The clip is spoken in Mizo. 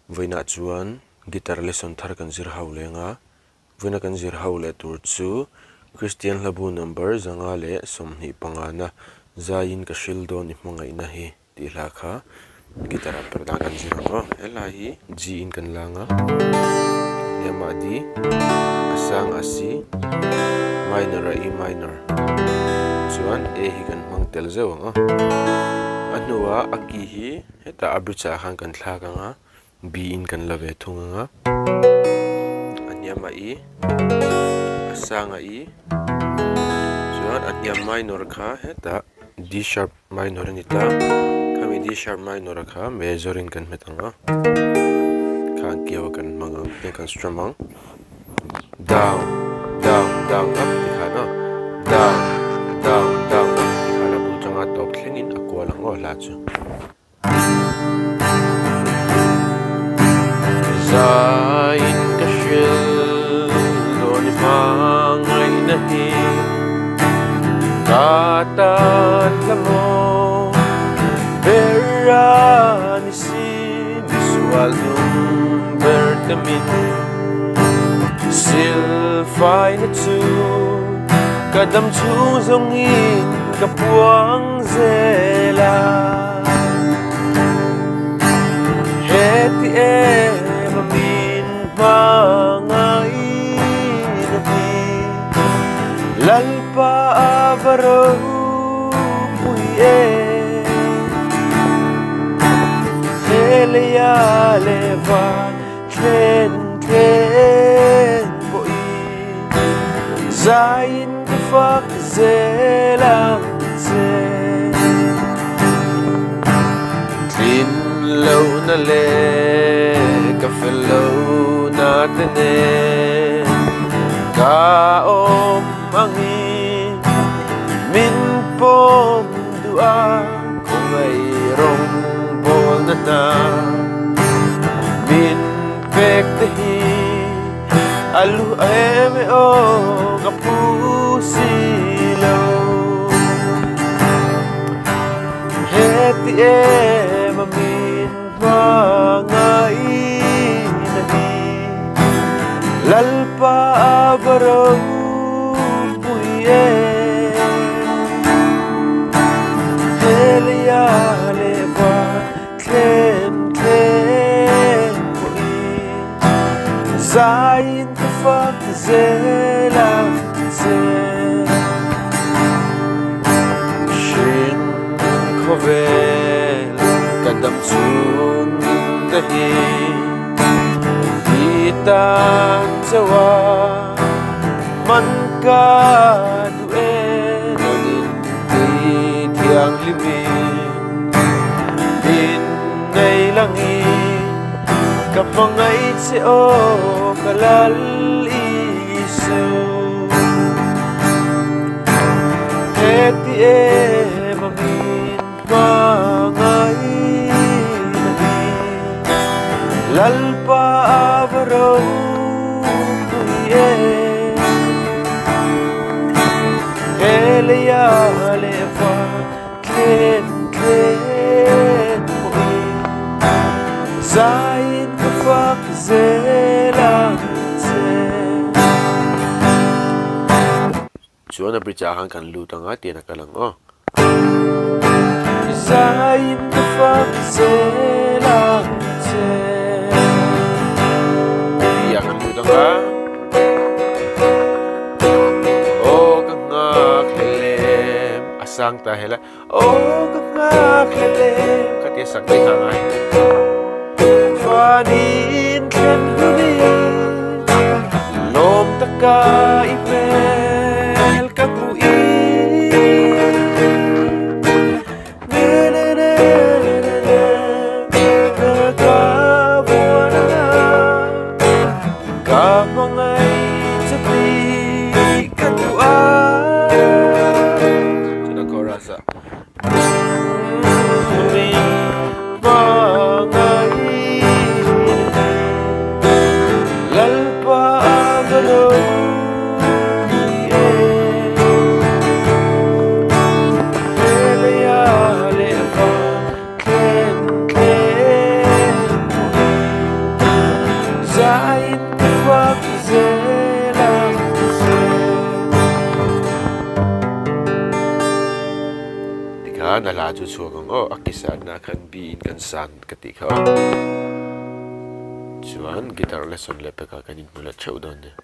Vawiinah chuan guitar lesson thar kan zir ho leng a, vawiina kan zir ho leh tur chu Kristian hlabu number 525 na zaiin ka hril dawn i hmangaihna hi tih hla kha guitar ah perh dan kan zir ang aw. He hla hi G in kan lang a, hniamah D, a sang a C, minor a E minor chuan A hi kan hmang tel zeuh ang aw. A hnuah a key hi. Hetah a bridge ah khan kan thlak ang a, B in kan la ve thung ang a, a hniam a E, a sang a E, chuan a hniam minor kha hetah D sharp minor a ni ta, khami D sharp minor a kha major in kan hmet ang a, khang kiau a kan hmang ang tiang kan strum ang, down down down up ti khan aw, down down down up ti khan a bul tanga tawp thlengin a kual ang aw hla chu. Zaiin ka hrilh dawn i hmangaihna hi ka tan hla maw ber a ni si misual nung ber te min silfaina chu ka dam chhung zawngin ka puang zel a. Heti em a min hmangaihna hi Lalpa a va ropui em. He leia leh van thlen thlen pawhin zaiin ka fak zel ang che. Tlin lohna leh ka fel lohna te nen ka awm angin min pawm duh a khawngaih rawngbawlna hna min pek te hi a lu em e aw ka phu si lo. Heti em a min hmangaihna hi Lalpa a va ropui em. He leia leh van thlen thlen pawhin zaiin ka fak zel ang che. Hring khawvel ka dam chhung te hi i tan chauh a man ka duh e nangin ti thianghlimin min nei langin ka hmangaih che aw ka lal Isu. Heti em a min hmangaihna hi Lalpa a va ropui em. He leia leh van thlen thlen pawhin zaiin ka fak zel ang che. Chuan a bridge ah khan kan lut anga tian a kal ang aw. Zaiin ka fak zel ang che. Tih ah kan lut anga. Aw ka nghak hlelem a sang ta hela Aw ka nghak hlelem ka tia sak daih nghah ngai. Vanin thlen hlunin lawm taka i hmel ka hmuh i. Ka hmangaih che tih ka duh a. Chutah chorus ah. Lalpa a va ropui. Tikhan a hla chu chhuak ang aw, a ki sanna khan B in kan san ka tih kha aw. Chuan guitar lesson leh pekah kan inhmu leh theuh dawn nia.